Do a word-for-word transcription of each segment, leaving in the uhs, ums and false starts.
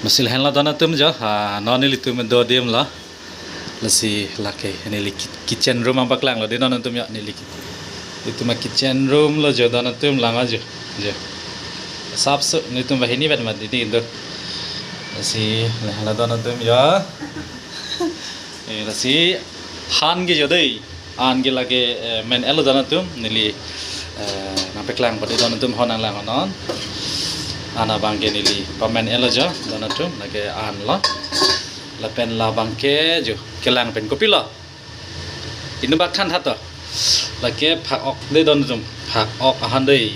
Masil henlo don atum jo, ha, non nelitum do adim lo. Lasi lake neli ki-, kitchen room abang paklanglo dei don atum jo, neli ki-, itum a kitchen room lo jo don atum lang ajo. Jo. Sapso nelitum banghini vet mat dei do. Lasi henlo don atum jo. Eh, lasi han ke jo dei. An ke lake, eh, men-etlo don atum, neli, eh, nangpaklang pade don atum, hon nanglang non. An abang ke neli pamen-etlo jo don atum, lake an lo. Lapen labang ke jo kelang pen kopilo. Inut bak than tha to. Lake phak-ok dei don atum, phak-ok ahan dei.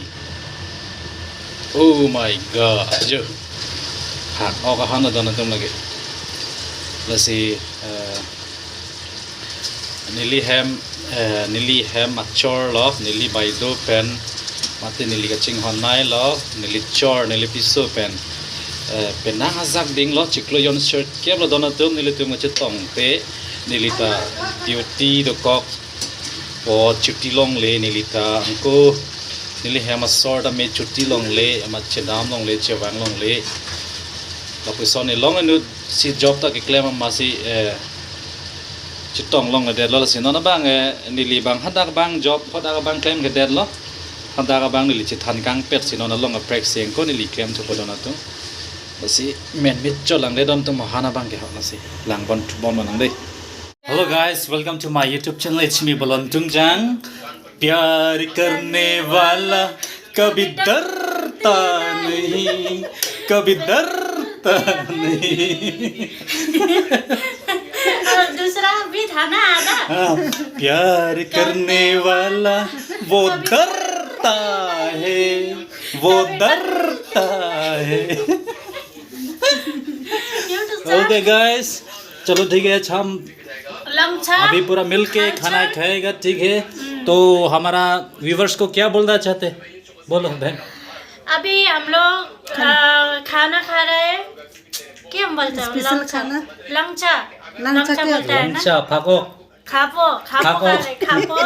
Oh my God, jo. Phak-ok ahan lo don atum lake. Lasi, eh, neli hem, eh, neli hem achor lo, neli baido pen, mate neli kachinghon nei lo, neli chor, neli piso pen, eh, penang ajak ding lo, chiklo jon sirkep lo don atum, nelitum kachetongte, neli ta duty dokok, po chuti longle, neli ta angko, neli hem asor ta me chuti longle, ma chedam longle, chevang longle. Lapuson elong inut si job ta keklem amatsi, eh, chetong longledetlo, lasi non abang, eh, neli bang hadak bang job, hadak bang klem kedetlo. Hadak abang neli chethan kangpet si non along aprek seng ko neli klem thupo don atum. Lasi men mit cho langde don atum, han abang ke ho lasi lang pon thubom nang dei. Hello guys, welcome to my YouTube channel. It's me Bolon Tungjang. प्यार करने वाला कभी डरता नहीं, कभी डरता नहीं। और दूसरा भी था ना आधा? हाँ, प्यार करने वाला वो डरता है, वो डरता है। ओके गाइस, चलो ठीक है, अच्छा हम लंगचा। अभी पूरा मिलके लंगचा। खाना खाएगा, ठीक है? हम्म। तो हमारा व्यूवर्स को क्या बोलना चाहते हैं? बोलो बहन। अभी हम लोग, अ, खाना खा रहे हैं। क्या हम बोलते हैं? स्पेशल लंगचा। खाना। लंगचा। लंगचा लंगचा क्या बोलते हैं ना? लंगचा, phak-ok। खापो, खापो खापो। खा रहे, खापो।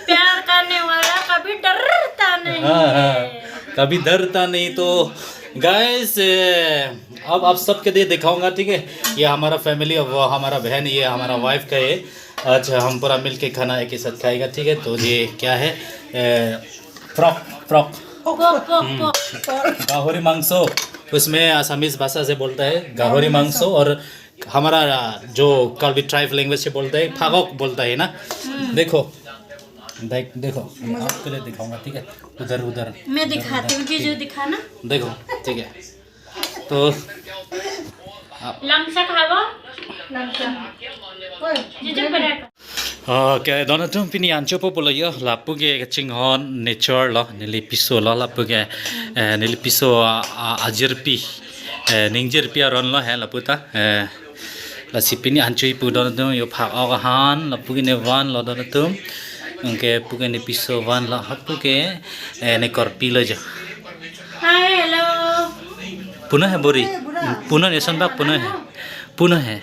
प्यार करने वाला कभी डरता नहीं हाँ, हाँ। है। कभी डरता नहीं। तो गाइस, ए, अब आप सबके लिए दिखाऊंगा, ठीक है? ये हमारा फैमिली, वो हमारा बहन, ये हमारा वाइफ का है। आज हम पूरा मिलके खाना एक ही साथ खाएगा, ठीक है? तो ये क्या है? ए, फ्रॉक, फ्रॉक। पोक, पोक, हम्म। पोक। गाहोरी मांस, उसमें आसामीज भाषा से बोलता है गाहोरी मांस, और हमारा जो कार्बी ट्राइब लैंग्वेज से बोलता है, phak-ok बोलता है ना। हम्म। देखो, देख, देखो, मैं आपके लिए दिखाऊंगा, ठीक है? उधर, उधर, मैं उधर, दिखाती उधर, हूँ, ठीक जीजू है? दिखाना। देखो, ठीक है। तो आप लंगचा खाबो? लंगचा। जीजू परे। Okay, don atum, pini an chopo pulo jo, lapu ke kachinghon ne chor lo, neli piso lo, lapu ke, eh, neli piso a, a, ajirpi, eh, ningjirpi aron lo he lapu ta, eh, lasi pini an chopo don atum jo, phak-ok ahan, lapu ke ne van lo don atum, anke pu ke ne piso van lo, lapu ke, eh, ne korpi lo jo. Hi, hello. Puno he buri. Puno ne son bak puno he. Puno he.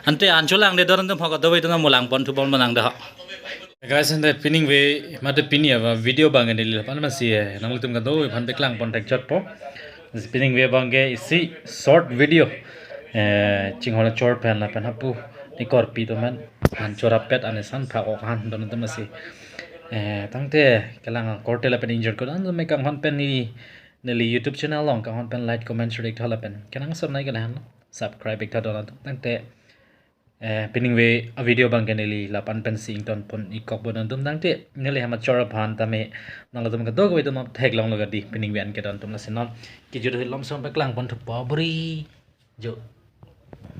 Ante an cholangde don atum, phak-ok do ve don mo, lang pon thubom nang dei ho. Guys, ante pining ve, mate pini ava video abang neli lapu-an amatsi, eh, nanglitum kadokave aphan paklang pon thekchotpo. Pining ve abang ke isi short video. Eh, chinghon chor pen lapen hapu ne korpi atum an, an chorapet an esan phak-ok ahan don atum amatsi. Eh, tangte kelang korte lapen ingjir ko don atum kanghon pen ne, neli YouTube channel along kanghon pen like, comment, share iktha lapen kenangsot nai ke lahenlo subscribe iktha don atum. Tangte, eh, pining ve a video abang ke neli lapu-an pensi ington pon ikokpo don atum, tangte neli hem achor aphan tame nanglitum kadokave atum theklonglo kadi, pining ve an ke don atum, lasi non kejut ahut lom son paklang pon thupo buri jo.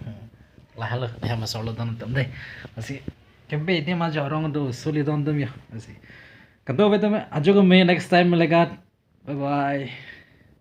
Hmm. Lahelo, hem asor lo don atum dei. Lasi kebe adim ajo arong do suli don atum jo. Lasi kadokave atum ajo keme, next time melegat. Bye bye.